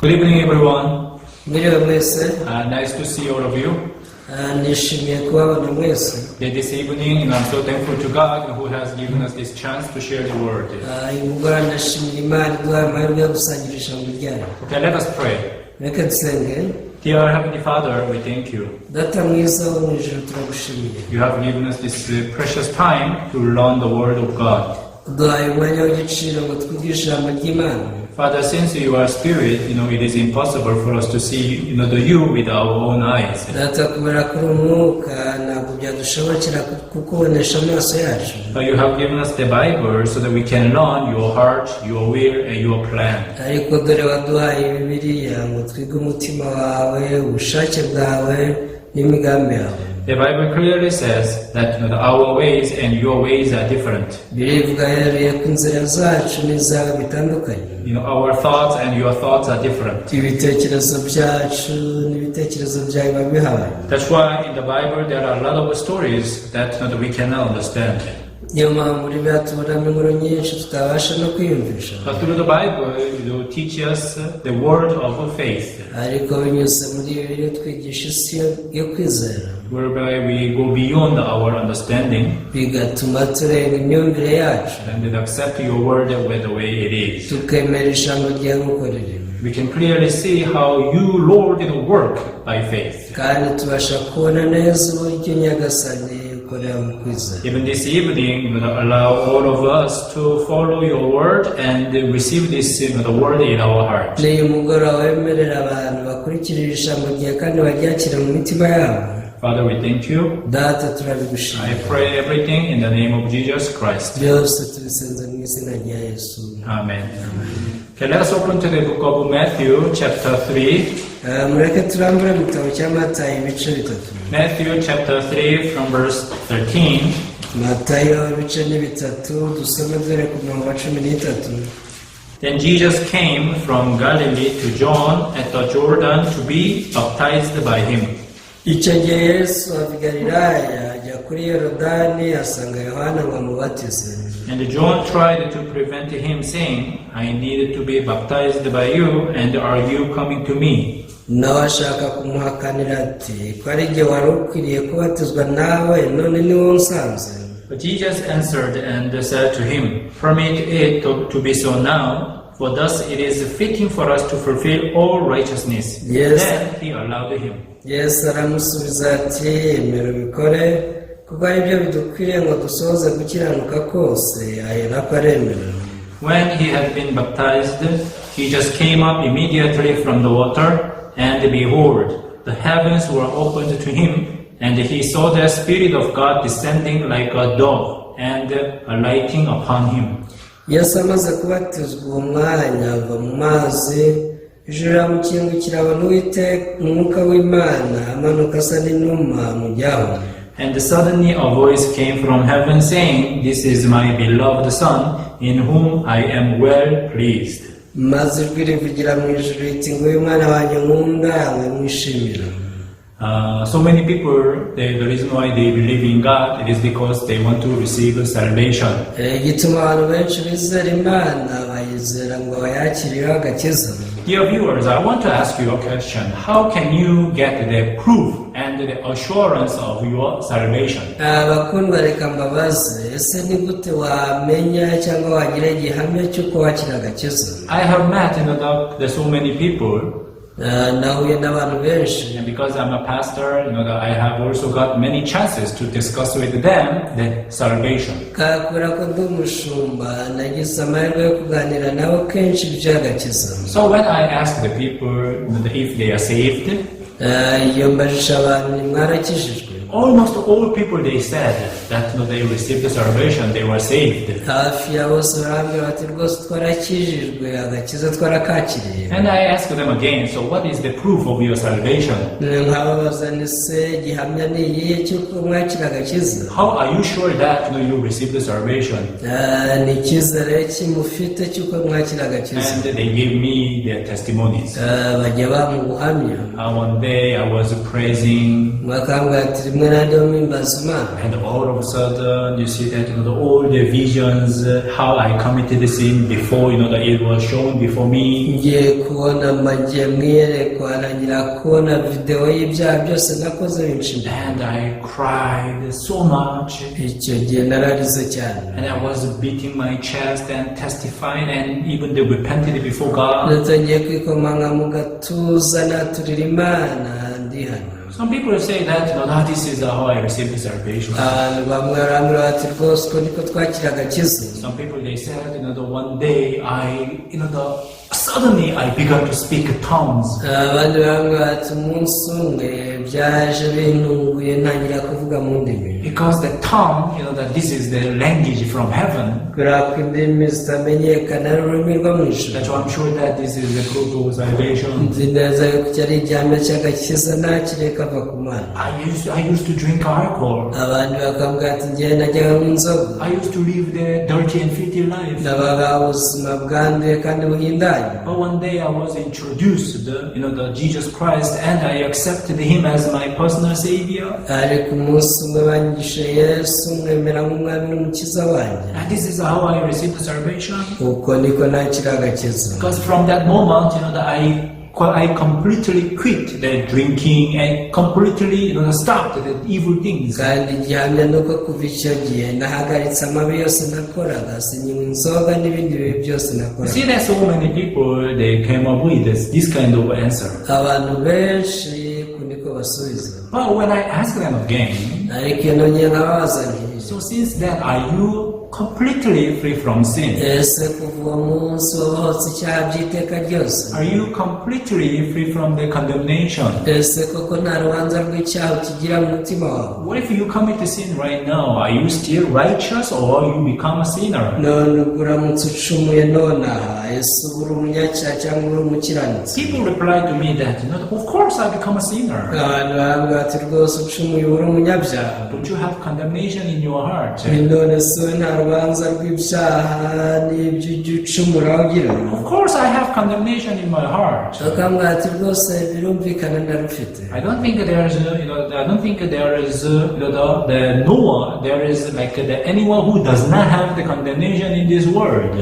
Good evening, everyone. Mwiriwe mwese. Nice to see all of you. Nishimiye kubabona mwese. Yeah, this evening, I'm so thankful to God who has given us this chance to share the word. Uyu mugoroba ndashimira Imana iduhaye amahirwe yo gusangira ijambo ryayo. Okay, let us pray. Reka dusenge. Dear Heavenly Father, we thank you. Data mwiza wo mu ijuru, turagushimiye. You have given us this precious time to learn the word of God. Uduhaye umwanya w'igiciro ngo twige ijambo ry'Imana. Father, since you are spirit, it is impossible for us to see the you with our own eyes. Data, kubera ko uri umwuka, ntabwo byadushobokera kukubonesha amaso yacu. But you have given us the Bible so that we can learn your heart, your will, and your plan. Ariko dore waduhaye Bibiliya ngo twige umutima wawe, ubushake bwawe n'imigambi yawe. The Bible clearly says that our ways and your ways are different. Birivuga yeruye ko inzira zacu n'izawe bitandukanye. Our thoughts and your thoughts are different. Ibitekerezo byacu n'ibitekerezo byawe biba bihabanye. That's why in the Bible there are a lot of stories that we cannot understand. Niyo mpamvu muri Bibiliya tubonamo inkuru nyinshi tutabasha no kwiyumvisha. But through the Bible, it will teach us the word of faith, Ariko binyuze muri Bibiliya twigisha isi yo kwizera, whereby we go beyond our understanding bigatuma turenga imyumvire yacu, and accept your word with the way it is. Tukemera ijambo ryawe nk'uko riri. We can clearly see how you, Lord, work by faith. Kandi tubasha kubona neza uburyo Nyagasani ukorera mu kwizera. Even this evening, allow all of us to follow your word and receive this the word in our heart. N'uyu mugoroba wemerera abantu bakurikirira ijambo ryawe kandi baryakira mu mitima yabo. Father, we thank you. Data, turabigushimira. I pray everything in the name of Jesus Christ. Byose tubisenze mu izina rya Yesu. Amen. Okay, let us open to the book of Matthew, chapter 3. Mureke turambure mu gitabo cya Matayo ibice bitatu. Matthew, chapter 3, from verse 13. Matayo ibice ni bitatu, dusome dore ku murongo wa 13. Then Jesus came from Galilee to John at the Jordan to be baptized by him. Icyo gihe Yesu ava i Galilaya ajya kuri Yorodani asanga Yohana ngo amubatize. And John tried to prevent him, saying, "I need to be baptized by you, and are you coming to me?" Nawe ashaka kumuhakanira ati ko ari jye wari ukwiriye kubatizwa nawe, none ni wowe unsanze? But Jesus answered and said to him, "Permit it to be so now, for thus it is fitting for us to fulfill all righteousness." Then he allowed him. Yesu aramusubiza ati emera ubikore kuko ari byo bidukwiriye ngo dusohoze gukiranuka kose. Aherako aremera. When he had been baptized, Jesus came up immediately from the water, and behold, the heavens were opened to him, and he saw the Spirit of God descending like a dove and alighting upon him. Yesu amaze kubatizwa, uwo mwanya ava mu mazi, ijuru riramukingukira, abona Uwiteka umwuka w'Imana amanuka asa n'inuma amujyaho. And suddenly a voice came from heaven saying, "This is my beloved Son, in whom I am well pleased." Maze ijwi rivugira mu ijuru riti nguyu mwana wanjye nkunda mwishimira. So many people, the reason why they believe in God, it is because they want to receive salvation. Igituma abantu benshi bizera Imana, bayizera ngo bayakirireho agakiza. Dear viewers, I want to ask you a question. How can you get the proof and the assurance of your salvation? Abakundwa, reka mbabaze, ese ni gute wamenya cyangwa wagira igihamya cy'uko wakira agakiza? I have met so many people, Nahuye n'abantu benshi, and because I'm a pastor, that I have also got many chances to discuss with them the salvation. Kubera ko ndi umushumba, nagize amahirwe yo kuganira nabo kenshi iby'agakiza. So when I ask the people if they are saved, Iyo mbajije abantu ni mwarakijijwe, almost all people, they said that they received the salvation, they were saved. Hafi ya bose barambwira bati rwose twarakijijwe, agakiza twarakakiriye. And I ask them again, "So what is the proof of your salvation?" Nkababaza ni se gihamya ni iyihe cy'uko mwakira agakiza? How are you sure that you received the salvation? Ni icyizere ki mufite cy'uko mwakira agakiza? And they gave me their testimonies. Bajya bampa ubuhamya. One day I was praising Bakambwira ati rimwe Rimwe nandiho mpimbaza Imana. And all of a sudden, you see that all the visions, how I committed the sin before, that it was shown before me. Ngiye kubona mbagiye mu iyerekwa ntangira kubona videwo y'ibyaha byose nakoze binca imbere. And I cried so much. Icyo gihe nararize cyane. And I was beating my chest and testifying and even they repented before God. Natangiye kwikomanga mu gatuza naturira Imana ndihana. Some people say that, that this is how I received salvation. Abantu bamwe barambwira bati rwose uko niko twakira agakiza. Some people they said, the one day I, you know, the suddenly I began to speak tongues. Abandi barambwira bati umunsi umwe byaje bintunguye ntangira kuvuga mu ndimi. Because the tongue, that this is the language from heaven. Kubera ko indimi zitamenyekana ari ururimi rwo mu ijuru. That's why I'm sure that this is the proof of salvation. Nzi neza yuko icyo ari igihamya cy'agakiza nakiriye kava ku Mana. I used to drink alcohol. Abandi bakambwira ati njyewe najyaga nywa inzoga. I used to live the dirty and filthy life. Nabaga ubuzima bwanduye kandi buhindanye. But one day I was introduced, the Jesus Christ, and I accepted Him as my personal Savior. Ariko umunsi umwe banyigishije Yesu mwemera nk'umwami n'umukiza wanjye. And this is how I received the salvation. Uko niko nakira agakiza. Because from that moment, that I completely quit the drinking and completely, stopped the evil things. Kandi igihamya ni uko kuva icyo gihe nahagaritse amabi yose nakoraga sinywa inzoga n'ibindi bibi byose You nakoraga. see that so many people they came up with this kind of answer. Abantu benshi uku niko basubiza. But when I ask them again, ariko iyo nongeye nkababaza nti so since then are you completely free from sin? Ese kuva uwo munsi wabohotse icyaha by'iteka ryose? Are you completely free from the condemnation? Ese koko nta rubanza rw'icyaha ukigira mu mutima wawe? What if you commit a sin right now? Are you still righteous or you become a sinner? None ubwo uramutse ucumuye nonaha ese uba uri umunyacyaha cyangwa uri umukiranutsi? People reply to me that, of course I become a sinner. Abantu baravuga bati rwose ucumuye uba uri umunyabyaha. Don't you have condemnation in your heart? None se wowe nta rubanza rw'ibyaha n'ibyo ujya ucumura ugira? Of course I have condemnation in my heart. Bakambwira ati rwose birumvikana ndarufite. I don't think there is, I don't think there is, the no one, there is like the, anyone who does not have the condemnation in this world.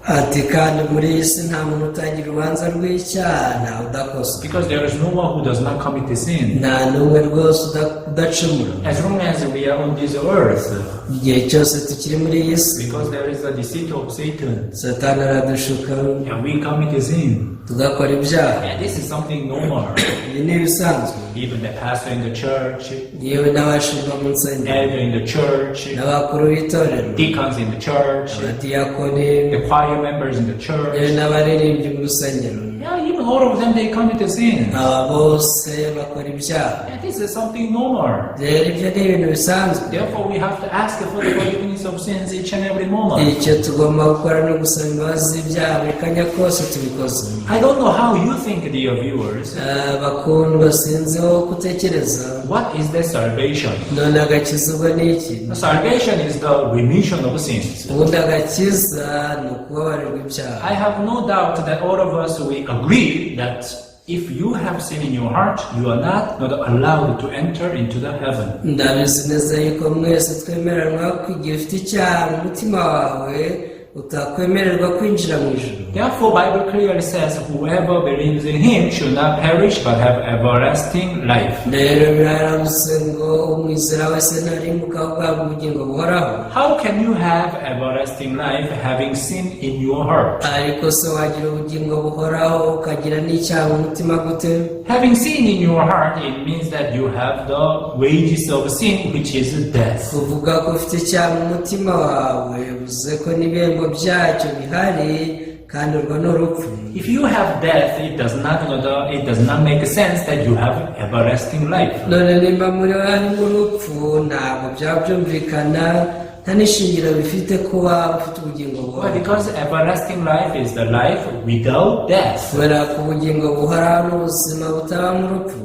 Ati kandi muri iyi si nta muntu utagira urubanza rw'icyaha ntawe udakosa. Because there is no one who does not commit a sin. Nta n'umwe rwose udacumura. As long as we are on this earth, igihe cyose tukiri muri iyi si, because there is a deceit of Satan, Satani aradushuka, and we commit a sin. Tugakora ibyaha. Yeah, this is something normal. Ibi ni ibisanzwe. Even the pastor in the church, yewe n'abashumba mu nsengero, elder in the church, n'abakuru b'itorero, deacons in the church, abadiyakoni, the choir members in the yewe church. N'abaririmbyi mu rusengero. Yeah, even all of them, they commit a sin. Aba bose bakora ibyaha. Yeah, this is something normal. Rero ibyo ni ibintu bisanzwe. Therefore, we have to ask for the forgiveness of sins each and every moment. Icyo tugomba gukora ni ugusaba imbabazi z'ibyaha buri kanya kose tubikoze. I don't know how you think, dear viewers. Ah, bakundwa sinzi wowe uko utekereza. What is the salvation? None agakiza ubwo ni iki? The salvation is the remission of sins. Ubundi agakiza ni ukubabarirwa ibyaha. I have no doubt that all of us we agree that if you have sin in your heart, you are not allowed to enter into the heaven. Ndabizi neza yuko mwese twemeranwa ko igihe ufite icyaha mu mutima wawe utakwemererwa kwinjira mu ijuru. Therefore, Bible clearly says, whoever believes in him should not perish but have everlasting life. Rero biraramutse ngo umwizera wese ntarimbuka ahubwo ahabwa ubugingo buhoraho. How can you have everlasting life having sin in your heart? Ariko se wagira ubugingo buhoraho ukagira n'icyaha mu mutima gute? Having sin in your heart, it means that you have the wages of sin, which is death. Kuvuga ko ufite icyaha mu mutima wawe bivuze ko n'ibihembo byacyo bihari kandi urwo ni urupfu. If you have death, it does not, you know, the, it does not make sense that you have everlasting life. None nimba muri wowe harimo urupfu ntabwo byaba byumvikana nta n'ishingiro bifite kuba ufite ubugingo Why? buhoraho. Because everlasting life is the life without death. Kubera ko ubugingo buhoraho ni ubuzima butabamo urupfu.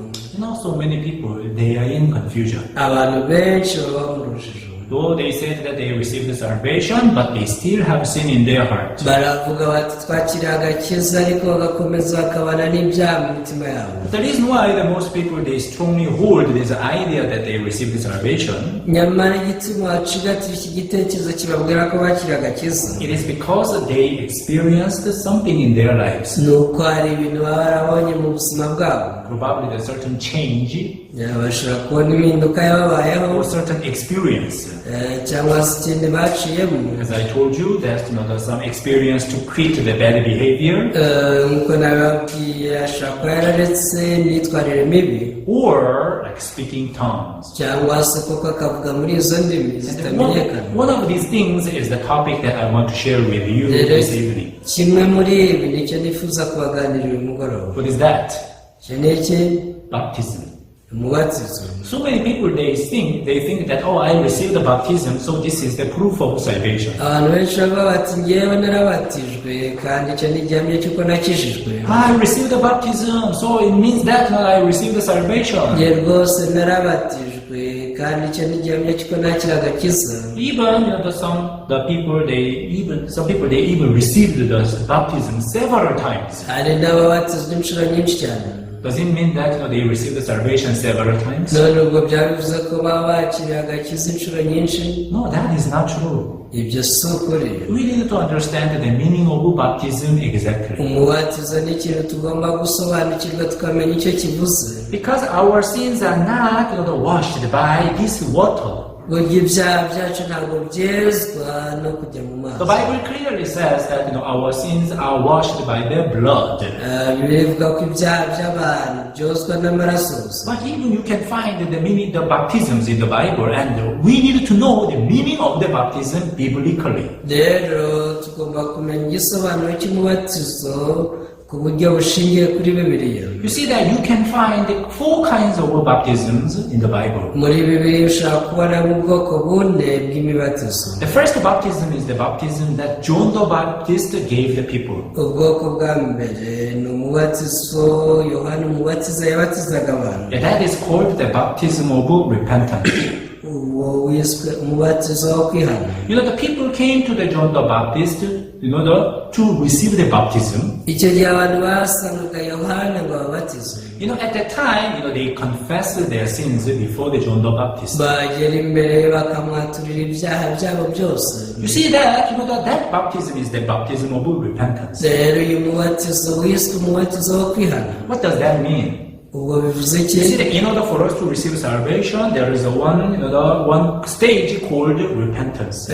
So many people, they are in confusion. Abantu benshi baba mu rujijo. Though they said that they received salvation, but they still have sin in their heart. Baravuga bati twakiriye agakiza, ariko bagakomeza bakabana n'ibyaha mu mitima yabo. The reason why the most people, they strongly hold this idea that they received salvation, Nyamara igituma bacigatira iki gitekerezo kibabwira ko bakiriye agakiza, it is because they experienced something in their lives. Ni uko hari ibintu baba barabonye mu buzima bwabo. Probably a certain change Bashobora kubona impinduka yababayeho or certain experience. Cyangwa se ikindi baciyemo. As I told you, there's some experience to quit the bad behavior Nk'uko nabibabwiye, ashobora kuba yararetse imyitwarire mibi or like speaking tongues. Cyangwa se koko akavuga muri izo ndimi And zitamenyekana. one of these things is the topic that I want to share with you Rero this evening. kimwe muri ibi nicyo nifuza kubaganirira uyu mugoroba. What is that? Icyo ni iki? Baptism. Umubatizo. So many people, they think that, "Oh, I received the baptism, so this is the proof of salvation." Abantu benshi bavuga bati ngewe narabatijwe kandi icyo ni igihamya cy'uko nakijijwe. "I received the baptism, so it means that I received the salvation." Nge rwose narabatijwe kandi icyo ni igihamya cy'uko nakira agakiza. Even you know, the, some the people they even some people, they even received the baptism several times. Hari n'ababatizwa inshuro nyinshi cyane. Does it mean that they received the salvation several times? None ubwo byaba bivuze ko baba bakiriye agakiza inshuro nyinshi? No, that is not true. Ibyo si ukuri. We need to understand the meaning of baptism exactly. Umubatizo ni ikintu tugomba gusobanukirwa tukamenya icyo kivuze. Because our sins are not washed by this water. Burya ibyaha byacu ntabwo byezwa no kujya mu mazi. The Bible clearly says that our sins are washed by the blood. Bibiliya ivuga ko ibyaha by'abantu byozwa n'amaraso gusa. But even you can find the meaning, the baptisms in the Bible, and we need to know the meaning of the baptism biblically. Rero tugomba kumenya igisobanuro cy'umubatizo ku buryo bushingiye kuri Bibiliya. You see that you can find four kinds of baptisms in the Bible. Muri Bibiliya ushobora kubonamo ubwoko bune bw'imibatizo. The first baptism is the baptism that John the Baptist gave the people. Ubwoko bwa mbere ni umubatizo Yohana Umubatiza yabatizaga abantu. And that is called the baptism of repentance. Uwo wiswe umubatizo wo kwihana. The people came to the John the Baptist, to receive the baptism. Icyo gihe abantu basangaga Yohana ngo babatize. At that time, they confessed their sins before the John the Baptist. Bagera imbere bakamwaturira ibyaha byabo byose. You see that, that baptism is the baptism of repentance. Rero uyu mubatizo wiswe umubatizo wo kwihana. What does that mean? Ubwo bivuze iki? You see that in order for us to receive salvation, there is a one, you know, the one stage called repentance.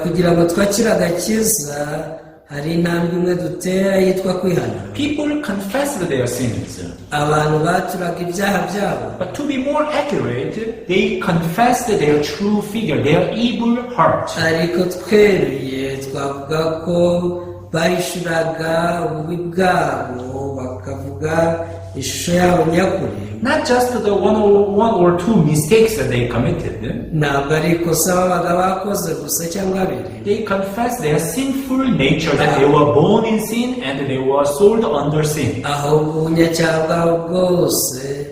Kugira ngo twakire agakiza hari intambwe imwe dutera yitwa kwihana. People confessed their sins. Abantu baturaga ibyaha byabo. But to be more accurate, they confessed their true figure, their evil heart. Ariko tweruye twavuga ko bahishuraga ububi bwabo bakavuga ishusho yabo nyakuri. Not just the one or two mistakes that they committed. Ntabwo ari ikosa babaga bakoze gusa cyangwa abiri. They confessed their sinful nature, that they were born in sin and they were sold under sin. Ahubwo ubunyacyaha bwabo bwose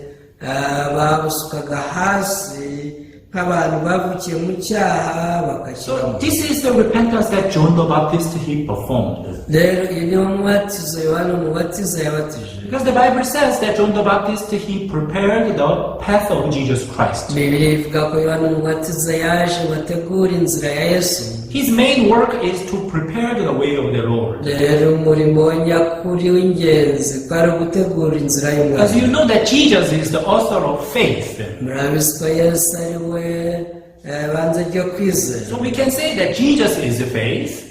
babusukaga hasi nk'abantu bavukiye mu cyaha bakashyiramo. So this is the repentance that John the Baptist, he performed. Rero uyu niwo mubatizo Yohana Umubatiza yabatije. Because the Bible says that John the Baptist, he prepared the path of Jesus Christ. Bibiliya ivuga ko Yohana Umubatiza yaje ngo ategure inzira ya Yesu. His main work is to prepare the way of the Lord. Rero umurimo we nyakuri w'ingenzi kwari ugutegura inzira y'Umwami. As you know that Jesus is the author of faith. Murabizi ko Yesu ari we banze ryo kwizera. So we can say that Jesus is the faith.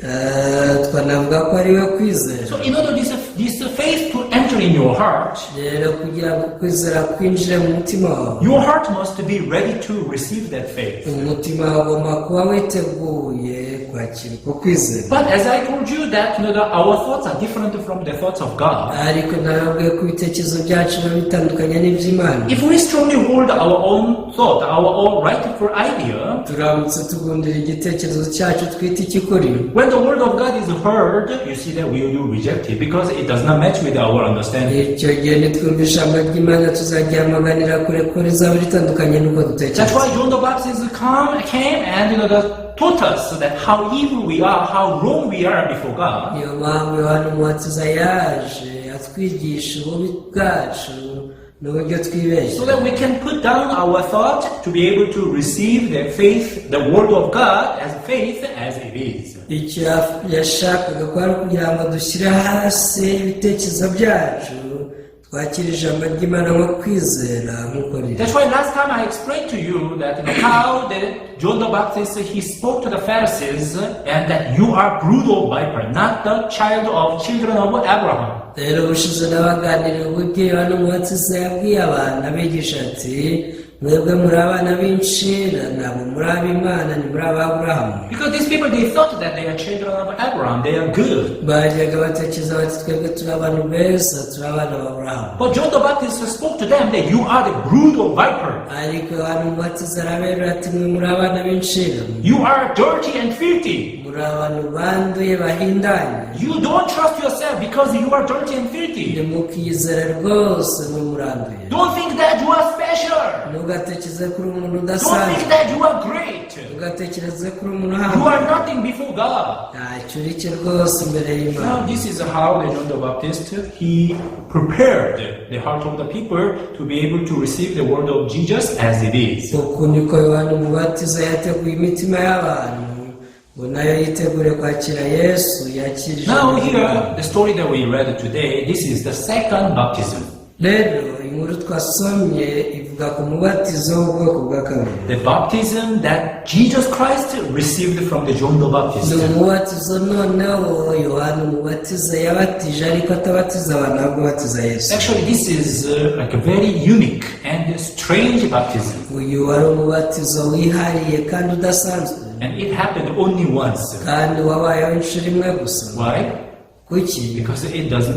Twanavuga ko ari we kwizera. So in order this faith to enter in your heart, Rero kugira ngo kwizera kwinjire mu mutima wawe, your heart must be ready to receive that faith. Umutima wawe ugomba kuba witeguye kwakira uko kwizera. But as I told you that, our thoughts are different from the thoughts of God. Ariko nababwiye ko ibitekerezo byacu biba bitandukanye n'iby'Imana. If we strongly hold our own thought, our own rightful idea, Turamutse tugundira igitekerezo cyacu twita ikikuri, when the word of God is heard, you see that we will reject it because it does not match with our understanding. Icyo gihe nitwumva ijambo ry'Imana tuzaryamaganira kure ko rizaba ritandukanye n'uko That's dutekereza. why John the Baptist came and taught us that how evil we are, how wrong we are before God. Niyo mpamvu Yohana Umubatiza yaje atwigisha ububi bwacu n'uburyo twibeshya, So that we can put down our thought to be able to receive the faith, the word of God as faith as it is. Icyo yashakaga kwari ukugira ngo dushyire hasi ibitekerezo byacu, twakire ijambo ry'Imana nko kwizera nk'uko riri. That's why last time I explained to you that how the John the Baptist, he spoke to the Pharisees and that you are brood of viper, not the child of children of Abraham. Rero ubushize nabaganirira uburyo Yohana Umubatiza yabwiye abantu abigisha ati: "Mwebwe muri abana b'incira, ntabwo muri ab'Imana, ni muri ab'Aburahamu." Because these people, they thought that they are children of Abraham, they are good. Bajyaga batekereza bati: "Twebwe turi abantu beza, turi abana b'Aburahamu." But John the Baptist spoke to them that you are the brood of viper. Ariko Yohana Umubatiza araberura ati: "Mwe muri abana b'incira." You are dirty and filthy. Muri abantu banduye bahindanye. You don't trust yourself because you are dirty and filthy. Ntimukiyizere rwose, mwe muranduye. Don't think that you are special. Ntugatekereze ko uri umuntu Don't udasanzwe. Think that you are great. Ntugatekereze ko uri umuntu You uhambaye. Are nothing before God. Ntacyo uri cyo rwose imbere y'Imana. Now, this is how the John the Baptist, he prepared the heart of the people to be able to receive the word of Jesus as it is. Uku niko Yohana Umubatiza yateguye imitima y'abantu ngo nayo yitegure kwakira Yesu, yakira Now, ijambo ry'Imana. here, the story that we read today, this is the second baptism. Rero inkuru twasomye ivuga ku mubatizo w'ubwoko bwa kabiri. The baptism that Jesus Christ received from the John the Ni Baptist. umubatizo noneho Yohana Umubatiza yabatije, ariko atabatiza abantu, ahubwo abatiza Yesu. Actually, this is like a very unique and strange baptism. Uyu wari umubatizo wihariye kandi udasanzwe. And it happened only once. Kandi wabayeho inshuro imwe gusa. Why? Kuki? Because it does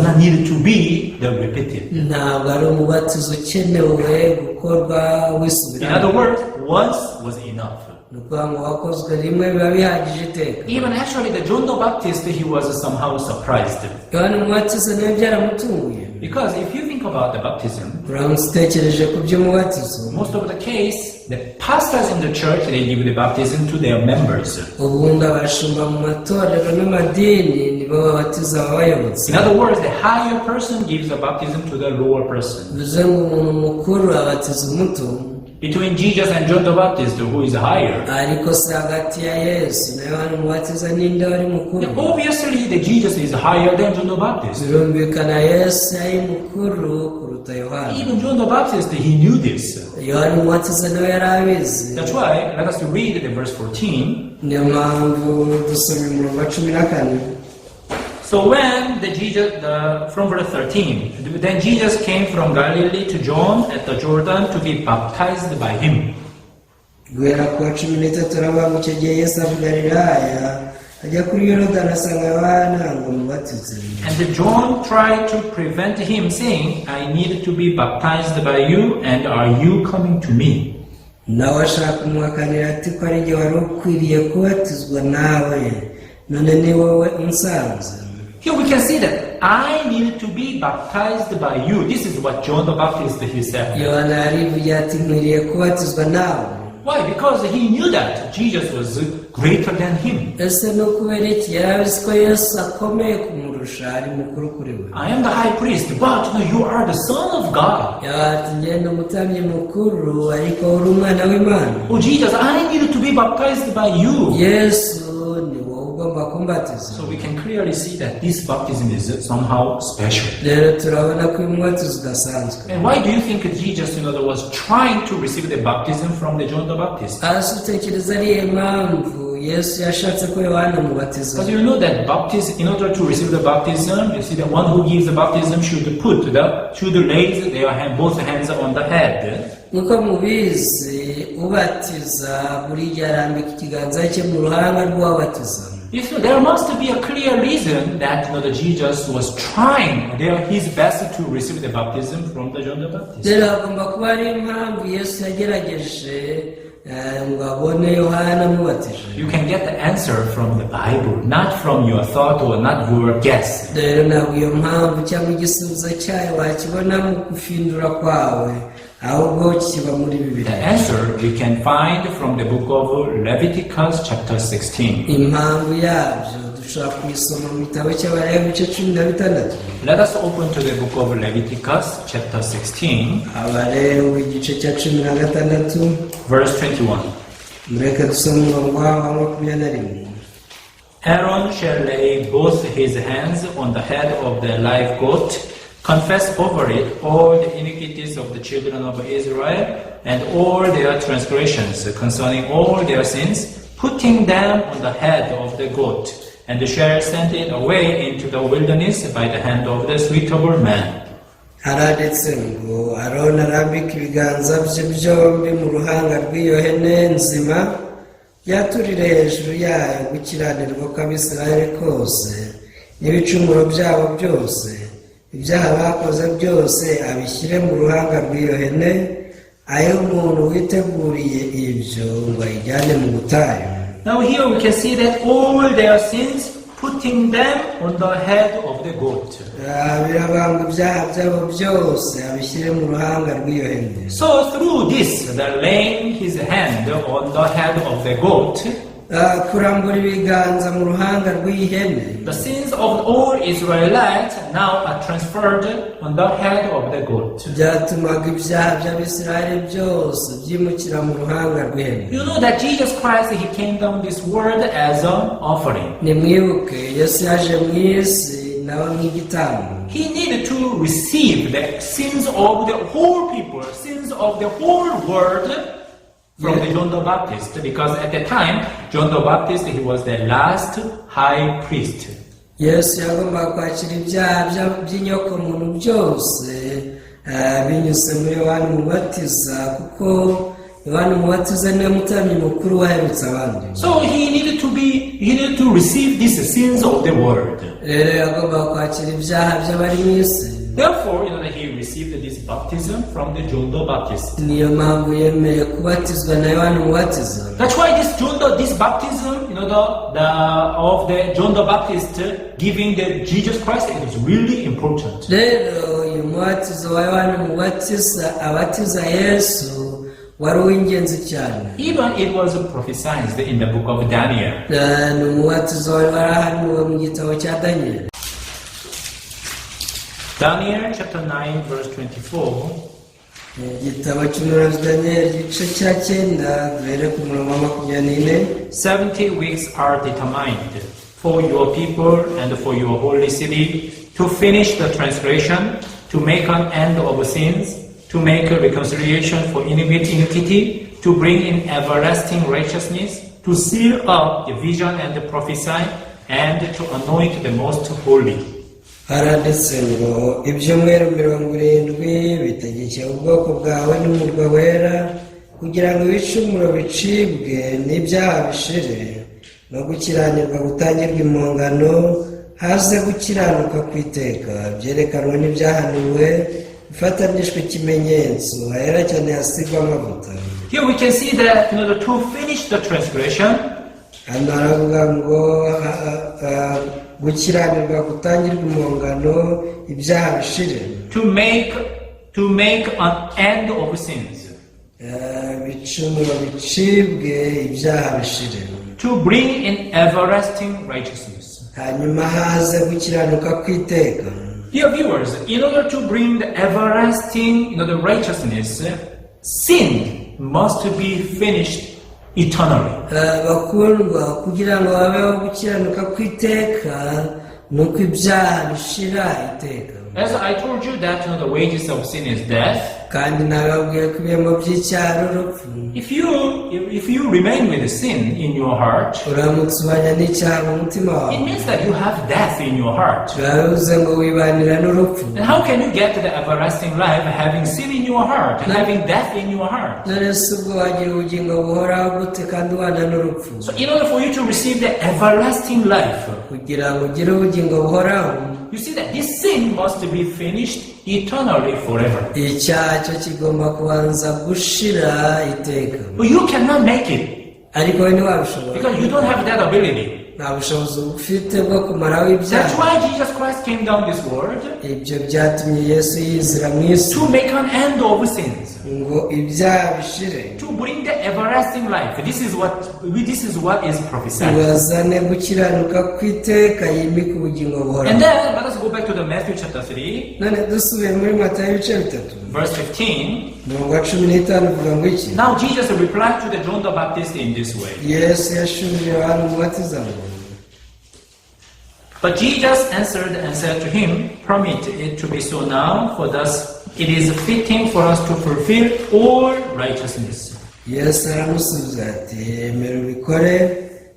not need to be the repeated. Ntabwo ari umubatizo ukenewe gukorwa In wisubiramo. Other words, once was enough. Ni ukuvuga ngo wakozwe rimwe biba bihagije iteka. Even actually, the John the Baptist, he was somehow surprised. Yohana Umubatiza nawe byaramutunguye. Because if you think about the baptism, Uramutse utekereje ku by'umubatizo, most of the case, the pastors in the church, they give the baptism to their members. Ubundi abashumba mu matorero n'amadini nibo babatiza ababayobotse. In other words, the higher person gives the baptism to the lower person. Bivuze ngo umuntu mukuru abatiza umuto. Between Jesus and John the Baptist, who is higher? Ariko se hagati ya Yesu na Yohana Umubatiza ninde wari mukuru? Yeah, obviously, the Jesus is higher than John the Baptist. Birumvikana Yesu yari mukuru kuruta Yohana. Even John the Baptist, he knew this. Yohana Umubatiza nawe yari abizi. That's why, let us read the verse 14. Niyo mpamvu dusoma umurongo wa 14. So when the Jesus, the, from verse 13, then Jesus came from Galilee to John at the Jordan to be baptized by him. Guhera ku wa 13 aravuga ngo: "Icyo gihe Yesu ava i Galilaya ajya kuri Yorodani asanga Yohana ngo amubatize." And John tried to prevent him, saying, "I need to be baptized by you, and are you coming to me?" Nawe ashaka kumuhakanira ati: "Ko ari jye wari ukwiriye kubatizwa nawe, none ni wowe unsanze?" Here we can see that "I need to be baptized by you." This is what John the Baptist, he said. Yohana yarivugiye ati: "Nkwiriye kubatizwa nawe." Why? Because he knew that Jesus was greater than him. Ese ni ukubera iki? Yari azi ko Yesu akomeye kumurusha, ari mukuru kuri we. "I am the high priest, but no, you are the Son of God." Ati: "Ngenda umutambyi mukuru, ariko uri umwana w'Imana." "Oh, Jesus, I need to be baptized by you." Yesu, ni wowe ugomba kumbatiza. So we can clearly see that this baptism is somehow special. Rero turabona ko uyu mubatizo udasanzwe. And why do you think Jesus was trying to receive the baptism from the John the Baptist? Hasi utekereza ariyo mpamvu Yesu yashatse ko Yohana amubatiza? Because you know that baptism, in order to receive the baptism, you see the one who gives the baptism should raise their hand, both hands on the head. Nk'uko mubizi, ubatiza buri gihe arambika ikiganza cye mu ruhanga rw'uwabatiza. You see, there must be a clear reason that the Jesus was trying his best to receive the baptism from the John the Baptist. Rero hagomba kuba hari impamvu Yesu yagerageje ngo abone Yohana amubatije. You can get the answer from the Bible, not from your thought or not your guess. Rero ntabwo iyo mpamvu cyangwa igisubizo cyayo wakibona mu gufindura kwawe, Ahubwo kiba muri The Bibiliya. Answer we can find from the book of Leviticus chapter 16. Impamvu yabyo dushobora kuyisoma mu gitabo cy'Abalewi ibice 16. Let us open to the book of Leviticus chapter 16, Abalewi igice cya 16, verse 21. Mureke dusome umurongo wa 21. Aaron shall lay both his hands on the head of the live goat, confess over it all the iniquities of the children of Israel and all their transgressions concerning all their sins, putting them on the head of the goat, and shall send it away into the wilderness by the hand of the suitable man. Haranditse ngo Aroni arambike ibiganza bye byombi mu ruhanga rw'iyo hene nzima, yaturire hejuru yayo gukiranirwa kw'Abisirayeli kose n'ibicumuro byabo byose, ibyaha bakoze byose abishyire mu ruhanga rw'iyo hene, ayihe umuntu witeguriye ibyo ngo ayijyane mu butayu. Now here we can see that all their sins, putting them on the head of the goat. Ah, birabanga ibyaha byabo byose abishyire mu ruhanga rw'iyo hene. So through this, the laying his hand on the head of the goat, Ah, kurambura ibiganza mu ruhanga rw'iyi hene, the sins of all Israelites now are transferred on the head of the goat. Byatumaga ibyaha by'Abisirayeli byose byimukira mu ruhanga rw'ihene. You know that Jesus Christ, he came down this world as an offering. Nimwibuke Yesu yaje mu isi nawe nk'igitambo. He needed to receive the sins of the whole people, sins of the whole world from the John the Baptist, because at the time, John the Baptist, he was the last high priest. Yesu yagombaga kwakira ibyaha by'inyokomuntu byose binyuze muri Yohani Mubatiza, kuko Yohani Mubatiza niwe mutambyi mukuru waherutse abandi. So he needed to receive these sins of the world. Rero yagombaga kwakira ibyaha by'abari mu isi. Therefore, that he received this baptism from the John the Baptist. Niyo mpamvu yemeye kubatizwa na Yohani Mubatiza. That's why this baptism, the of the John the Baptist giving the Jesus Christ, it is really important. Rero uyu mubatizo wa Yohani Mubatiza abatiza Yesu wari uw'ingenzi cyane. Even it was prophesied in the book of Daniel. Ni umubatizo wari warahanuwe mu gitabo cya Daniyeli. Daniel chapter 9 verse 24. Igitabo cy'umuhanuzi Daniyeli igice cya 9, duhere ku murongo wa 24. 70 weeks are determined for your people and for your holy city to finish the transgression, to make an end of sins, to make a reconciliation for iniquity, to bring in everlasting righteousness, to seal up the vision and the prophesy, and to anoint the most holy. Haranditse ngo ibyumweru 70 bitegekeye ubwoko bwawe n'umurwa wera, kugira ngo ibicumuro bicibwe n'ibyaha bishire no gukiranirwa gutangirwa impongano, haze gukiranuka kw'iteka, byerekanwe n'ibyahanuwe bifatanishwe ikimenyetso, ahera cyane hasigwa amavuta. Here we can see that in order to finish the transgression, Hano haravuga ngo gukiranirwa gutangirwa impongano, ibyaha bishire, to make an end of sins, ibicumuro bicibwe, ibyaha bishire, to bring in everlasting righteousness. Hanyuma haze gukiranuka kw'iteka. Dear viewers, in order to bring the everlasting, the righteousness, sin must be finished eternally. Bakundwa, kugira ngo habeho gukiranuka kw'iteka ni uko ibyaha bishira iteka. As I told you that the wages of sin is death. Kandi nababwiye ko ibihembo by'icyaha ari urupfu. If you remain with sin in your heart, Uramutse ubanye n'icyaha mu mutima wawe, it means that you have death in your heart. Biba bivuze ngo wibanira n'urupfu. And how can you get to the everlasting life having sin in your heart and having death in your heart? None se ubwo wagira ubugingo buhoraho gute kandi ubana n'urupfu? So in order for you to receive the everlasting life, Kugira ngo ugire ubugingo buhoraho, you see that this sin must be finished eternally forever. Icyaha cyo kigomba kubanza gushira iteka. But you cannot make it Ariko wowe ntiwabishobora because you don't have that ability. Nta bushobozi ufite bwo kumaraho ibyaha. That's why Jesus Christ came down this world Ibyo byatumye Yesu yizira mu isi to make an end of sins, ngo ibyaha bishire, to bring the everlasting life. This is what is prophesied. Ngo azane gukiranuka kw'iteka yimike ubugingo And buhoraho. then let us go back to the Matthew chapter 3, None dusubiye muri Matayo ibice 3, verse 15. Umurongo wa 15 uvuga ngo iki? Now Jesus replied to the John the Baptist in this way. Yesu yashubije Yohana Umubatiza ngo: But Jesus answered and said to him, "Permit it to be so now, for thus it is fitting for us to fulfill all righteousness." Yesu aramusubiza ati: "Emera ubikore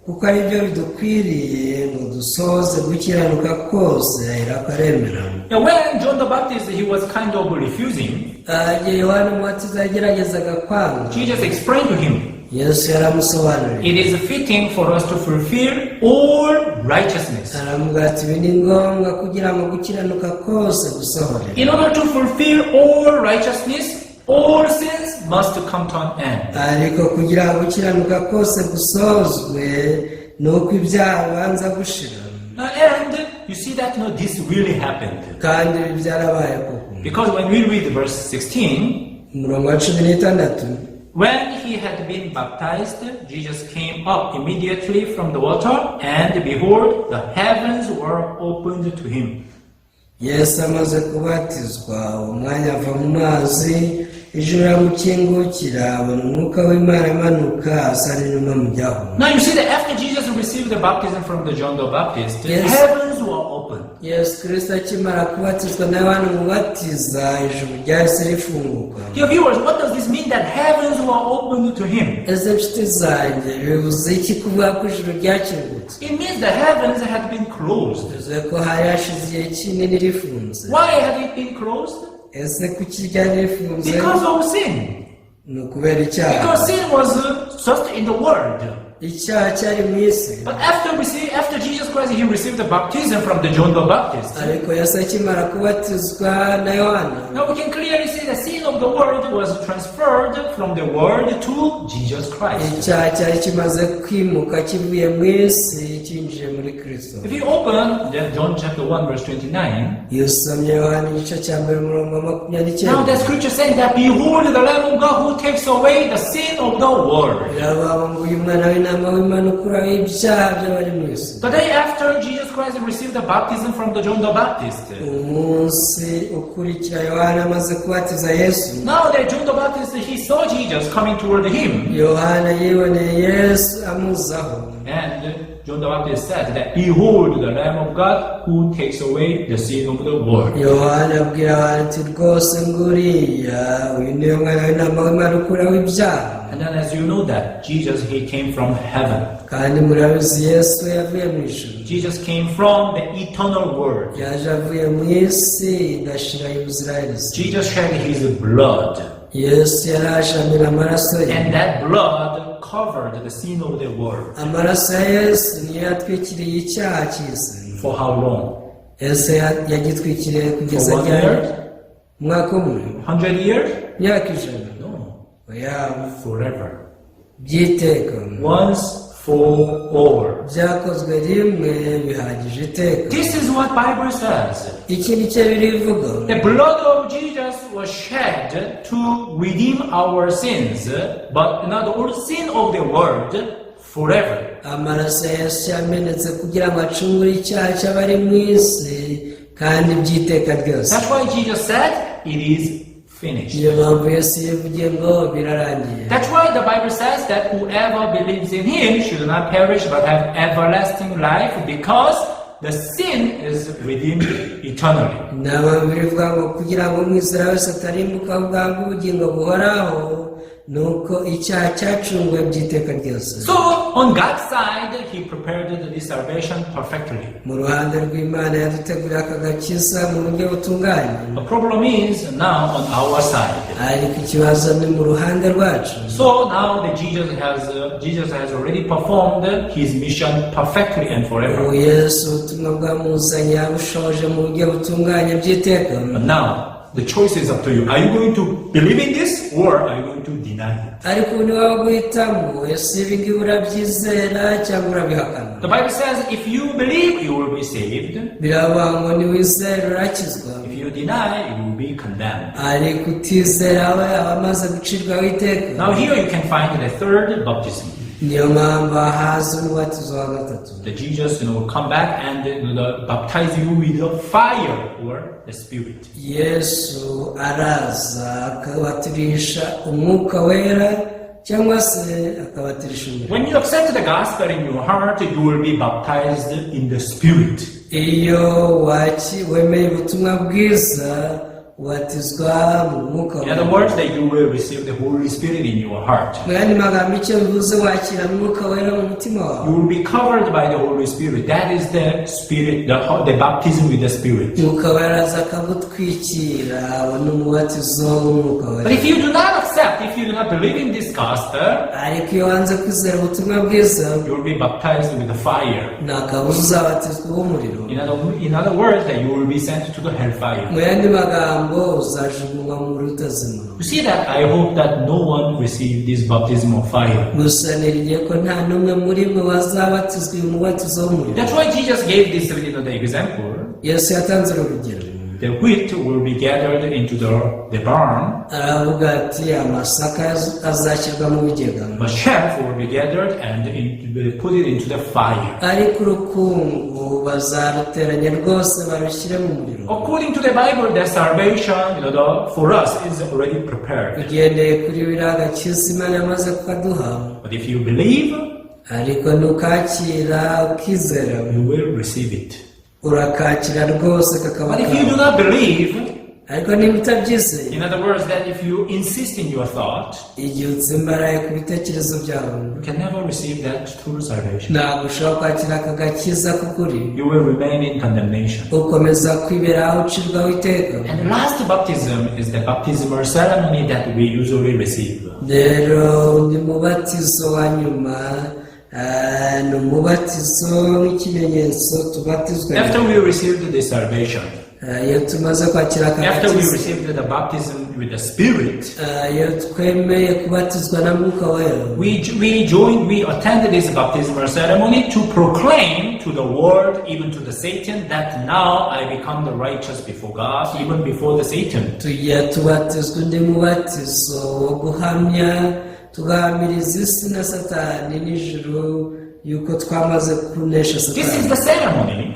kuko ari byo bidukwiriye ngo dusohoze gukiranuka kose." Aherako aremera. Now when John the Baptist, he was kind of refusing, Ah, igihe Yohana Umubatiza yageragezaga kwanga, Jesus explained to him, Yesu yaramusobanuriye. "It is fitting for us to fulfill all righteousness." Aramubwira ati: "Ibi ni ngombwa kugira ngo gukiranuka kose gusohore." In order to fulfill all righteousness, all sins must come to an end. Ariko kugira ngo gukiranuka kose gusohozwe ni uko ibyaha bibanza gushira. And you see that this really happened. Kandi ibi byarabaye koko. Because when we read verse 16, Umurongo wa 16, when he had been baptized, Jesus came up immediately from the water, and behold, the heavens were opened to him. Yesu amaze kubatizwa, uwo mwanya ava mu mazi, ijuru riramukingukira, abona Umwuka w'Imana amanuka asa n'inuma amujyaho. Now you see that after Jesus received the baptism from the John the Baptist, the heavens were opened. Yesu Kirisito akimara kubatizwa na Yohana Umubatiza, ijuru ryahise rifunguka. Dear viewers, what does this mean that heavens were opened to him? Ese nshuti zanjye, bivuze iki kuvuga ko ijuru ryakingutse? It means the heavens had been closed. Bivuze ko hari hashize igihe kinini rifunze. Why had it been closed? Ese kuki ryari rifunze? Because of sin. Ni ukubera icyaha. Because sin was just in the world. Icyaha cyari mu isi. But after Jesus Christ, he received the baptism from the John the Baptist. Ariko Yesu akimara kubatizwa na Yohana, Now we can clearly see the sin of the world was transferred from the world to Jesus Christ. Icyaha cyari kimaze kwimuka kivuye mu isi cyinjiye muri Kristo. If you open then John chapter 1 verse 29, Iyo usomye Yohana igice cya 1 umurongo wa makumyabiri now n'icyenda the scripture saying that, "Behold the Lamb of God who takes away the sin of the world." Biravuga ngo: "Uyu mwana w'intama w'Imana ukuraho ibyaha by'abari mu isi." The day after Jesus Christ received the baptism from the John the Baptist, Umunsi ukurikira Yohana amaze kubatiza Yesu, now that John the Baptist, he saw Jesus coming toward him, Yohana yiboneye Yesu amuzaho. And John the Baptist said that, "Behold the Lamb of God who takes away the sin of the world." Yohana abwira abantu ati: "Rwose nguriya, uyu niwe mwana w'intama w'Imana ukuraho ibyaha." And then, as you know that Jesus, he came from heaven. Kandi murabizi, Yesu yavuye mu ijuru. Jesus came from the eternal world. Yaje avuye mu isi idashira y'ubuziraherezo. Jesus shed his blood. Yesu yaraje amena amaraso ye. And that blood covered the sin of the world. Amaraso ya Yesu niyo yatwikiriye icyaha cy'isi. For how long? Ese yagitwikiriye kugeza For one ryari? year? Umwaka umwe? 100 years? Imyaka 100? No. Oya. Forever. By'iteka. Once for all. Byakozwe rimwe bihagije iteka. This is what Bible says. Iki ni cyo birivuga. The blood of Jesus was shed to redeem our sins, but not all sin of the world forever. Amaraso ya Yesu yamenetse kugira ngo acungure icyaha cy'abari mu isi kandi by'iteka ryose. That's why Jesus said, "It is finished." Niyo mpamvu Yesu yivugiye ngo: "Birarangiye." That's why the Bible says that whoever believes in him should not perish but have everlasting life, because the sin is redeemed eternally. Ni mpamvu bivuga ngo kugira ngo umwizera wese atarimbuka ahubwo ahabwe ubugingo buhoraho, ni uko icyaha cyacunguwe by'iteka ryose. So, on God's side, He prepared this salvation perfectly. Mu ruhande rw'Imana yaduteguriye aka gakiza mu buryo butunganye. The problem is now on our side. Ariko ikibazo ni mu ruhande rwacu. So now that Jesus has already performed his mission perfectly and forever. Ubu Yesu ubutumwa bwamuzanye yabushoje mu buryo butunganye by'iteka. But now the choice is up to you. Are you going to believe in this or are you going to deny it? Ariko ubu ni wowe guhitamo. Ese ibi ngibi urabyizera cyangwa urabihakana? The Bible says if you believe, you will be saved. Biravuga ngo niwizera urakizwa. If you deny, you will be condemned. Ariko utizera we aba amaze gucirwaho iteka. Now here you can find the third baptism. Niyo mpamvu haza umubatizo wa gatatu. That Jesus will come back and baptize you with the fire or the Spirit. Yesu araza akabatirisha umwuka wera cyangwa se akabatirisha umuriro. When you accept the gospel in your heart, you will be baptized in the Spirit. Iyo waki wemeye ubutumwa bwiza ubatizwa mu mwuka In other wera. Words, that you will receive the Holy Spirit in your heart. Mu yandi magambo icyo bivuze wakira mwuka wera mu mutima wawe. You will be covered by the Holy Spirit. That is the Spirit, the baptism with the Spirit. Mwuka wera aza akagutwikira abona umubatizo w'umwuka But wera. if you do not accept, if you do not believe in this gospel, Ariko iyo wanze kwizera ubutumwa bwiza you will be baptized with the fire. Nta kabuza uzabatizwa w'umuriro. In other words, that you will be sent to the hellfire. Mu yandi magambo uzajugunywa mu muriro utazima. You see that I hope that no one received this baptism of fire. Gusa niringiye ko nta n'umwe muri mwe wazabatizwa uyu mubatizo w'umuriro. That's why Jesus gave this the example. Yesu yatanze uru rugero. The wheat will be gathered into the barn, Aravuga ati amasaka azashyirwa mu bigega but chaff will be gathered and will put it into the fire. Ariko urukungu bazaruteranya rwose barushyire mu muriro. According to the Bible, the salvation for us is already prepared. Ugendeye kuri biriya agakiza Imana yamaze kukaduha. But if you believe, Ariko nukakira ukizera you will receive it. Urakakira rwose kakaba But if you do kawe. Not believe, Ariko niba utabyizeye in other words, that if you insist in your thought, igihe utsimbaraye ku bitekerezo byawe you can never receive that true salvation. Ntabwo ushobora kwakira aka gakiza k'ukuri. You will remain in condemnation. Ukomeza kwibera aho ucirwaho iteka. And the last baptism is the baptismal ceremony that we usually receive. Rero undi mubatizo wa nyuma eh, ni umubatizo nk'ikimenyetso tubatizwa. After we received the salvation, Eh, iyo tumaze kwakira aka after we gakiza received the baptism with the Spirit, eh, iyo twemeye kubatizwa na mwuka wera we attended this baptismal ceremony to proclaim to the world, even to the Satan, that now I become the righteous before God, even before the Satan. Tujya tubatizwa undi mubatizo wo guhamya tugahamiriza isi na satani n'ijuru yuko twamaze kunesha This is satani. The ceremony.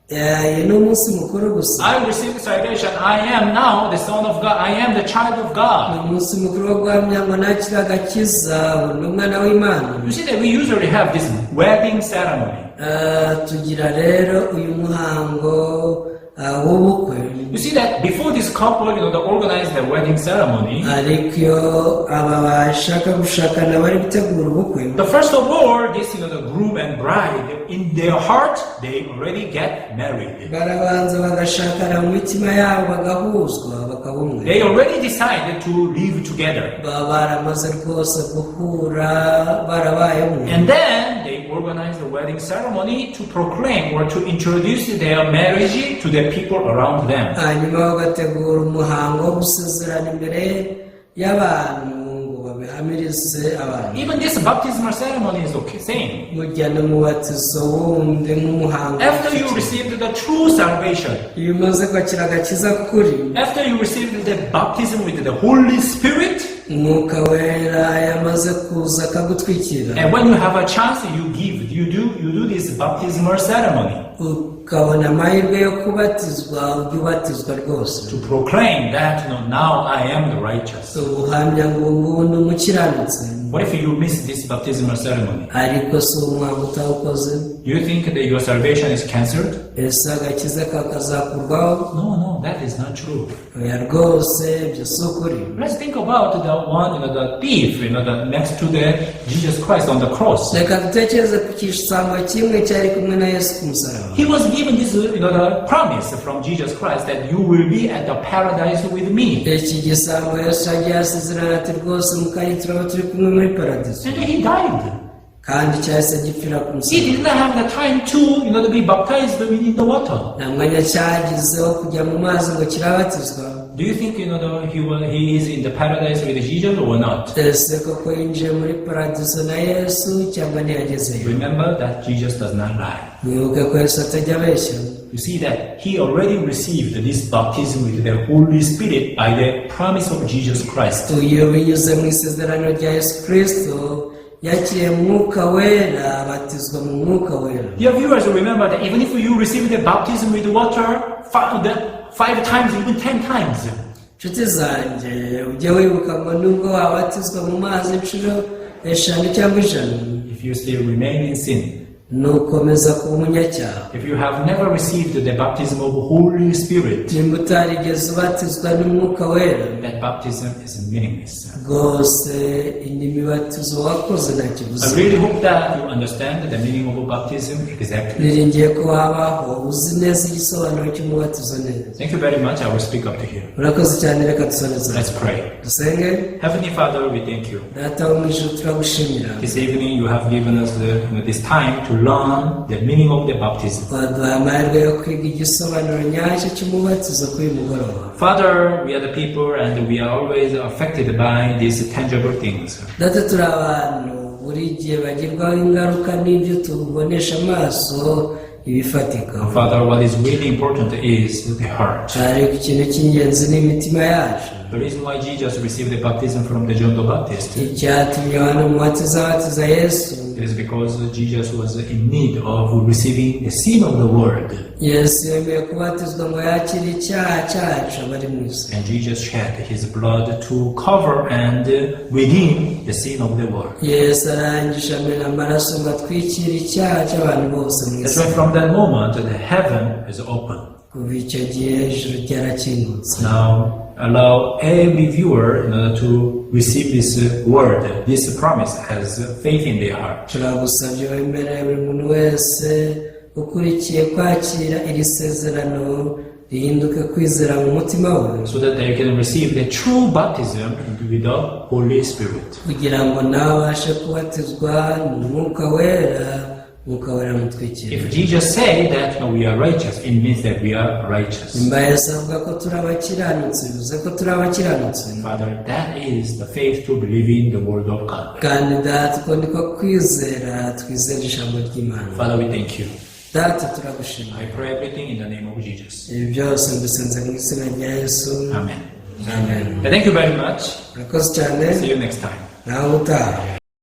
Eh, uyu ni umunsi mukuru gusa. I received salvation. I am now the Son of God. I am the child of Ni God. Umunsi mukuru wo guhamya ngo nakira agakiza ubu ni umwana w'Imana. You see that we usually have this wedding ceremony. Eh, tugira rero uyu muhango eh, w'ubukwe. You see that before this couple, they organize the wedding ceremony. Ariko iyo aba bashaka gushakana bari gutegura ubukwe The first of all, this, the groom and bride, in their heart, they already get married. Barabanza bagashakana mu mitima yabo bagahuzwa bakaba umwe. They already decided to live together. Baba baramaze rwose guhura barabaye umwe. And then they organize the wedding ceremony to proclaim or to introduce their marriage to the people around them. Hanyuma bagategura umuhango wo gusezerana imbere y'abantu ngo babihamirize abantu. Even this baptismal ceremony is okay, same. Mujya n'umubatizo wundi nk'umuhango. After you received the true salvation, iyo umaze kwakira agakiza kuri after you received the baptism with the Holy Spirit, umwuka wera yamaze kuza akagutwikira and when you have a chance, you give, you do this baptismal ceremony ukabona amahirwe yo kubatizwa ujya ubatizwa rwose to proclaim that now I am the righteous. Ubuhamya ngo ngubu ni umukiranutsi. What if you miss this baptismal ceremony? Ariko si umuhango utawukoze Do you think that your salvation is cancelled? Ese agakiza kawe kazakurwaho? No, that is not true. Oya rwose ibyo si ukuri. Let's think about the one, the thief, the next to the Jesus Christ on the cross. Reka dutekereze ku gisambo kimwe cyari kumwe na Yesu ku musaraba. He was given this, the promise from Jesus Christ that you will be at the paradise with me. Iki gisambo Yesu yagiye asezerana ati rwose mu kanya turaba turi kumwe muri paradiso And then he died. Kandi cyahise gipfira ku He musaraba. did not have the time to be baptized in the water. Nta mwanya cyagize wo kujya mu mazi ngo kirabatizwa. Do you think he is in the paradise with Jesus or not? Ese koko yinjiye muri paradiso na Yesu cyangwa ntiyagezeyo? Remember that Jesus does not lie. Mwibuke ko Yesu atajya abeshya. You see that he already received this baptism with the Holy Spirit by the promise of Jesus Christ. Uyu binyuze mu isezerano rya Yesu Kirisito yakiriye Mwuka Wera abatizwa mu Mwuka Wera. Dear viewers, remember that even if you receive the baptism with water five times, even 10 times, Nshuti zanjye, ujye wibuka ngo nubwo wabatizwa mu mazi inshuro 5 cyangwa 100, if you still remain in sin, nukomeza kuba umunyacyaha, if you have never received the baptism of Holy Spirit, nimba utarigeze ubatizwa n'Umwuka Wera, that baptism is meaningless. Rwose indi mibatizo wakoze nta kibuze. I really hope that you understand the meaning of baptism exactly. Niringiye ko wabaho uzi neza igisobanuro cy'umubatizo neza. Thank you very much. I will speak up to here. Urakoze cyane, reka dusoreze. Let's pray. Dusenge. Heavenly Father, we thank you. Data wo mu ijuru, turagushimira. This evening you have given us this time to learn the meaning of the baptism. Waduhaye amahirwe yo kwiga igisobanuro nyacyo cy'umubatizo kuri uyu mugoroba. Father, we are the people and we are always affected by these tangible things. Data, turi abantu buri gihe bagirwaho ingaruka n'ibyo tubonesha amaso, ibifatika. Father, what is really important is the heart. Ariko ikintu cy'ingenzi ni imitima yacu. The reason why Jesus received the baptism from the John the Baptist, Icyatumye Yohana Umubatiza abatiza Yesu, it is because Jesus was in need of receiving the sin of the world. Yesu yemeye kubatizwa ngo yakire icyaha cyacu abari mu isi. And Jesus shed his blood to cover and redeem the sin of the world. Yesu arangije amena amaraso ngo atwikire icyaha cy'abantu bose mu That's isi. why from that moment the heaven is open. Kuva icyo gihe ijuru ryarakingutse. Now allow every viewer in order to receive this word, this promise as faith in their heart. Turagusabye wemerere buri muntu wese ukurikiye kwakira iri sezerano rihinduke kwizera mu mutima we, So that they can receive the true baptism with the Holy Spirit. Kugira ngo nawe abashe kubatizwa mu Mwuka Wera, Mwuka Wera mutwikire. If Jesus said that we are righteous, it means that we are righteous. Nimba Yesu avuga ko turi abakiranutsi, bivuze ko turi abakiranutsi. Father, that is the faith to believe in the word of God. Kandi Data, uko niko kwizera twizera ijambo ry'Imana. Father, we thank you. Data, turagushima. I pray everything in the name of Jesus. Ibi byose mbisenze mu izina rya Yesu. Amen. Amen. Thank you very much. Murakoze cyane. See you next time. Nawe utaha.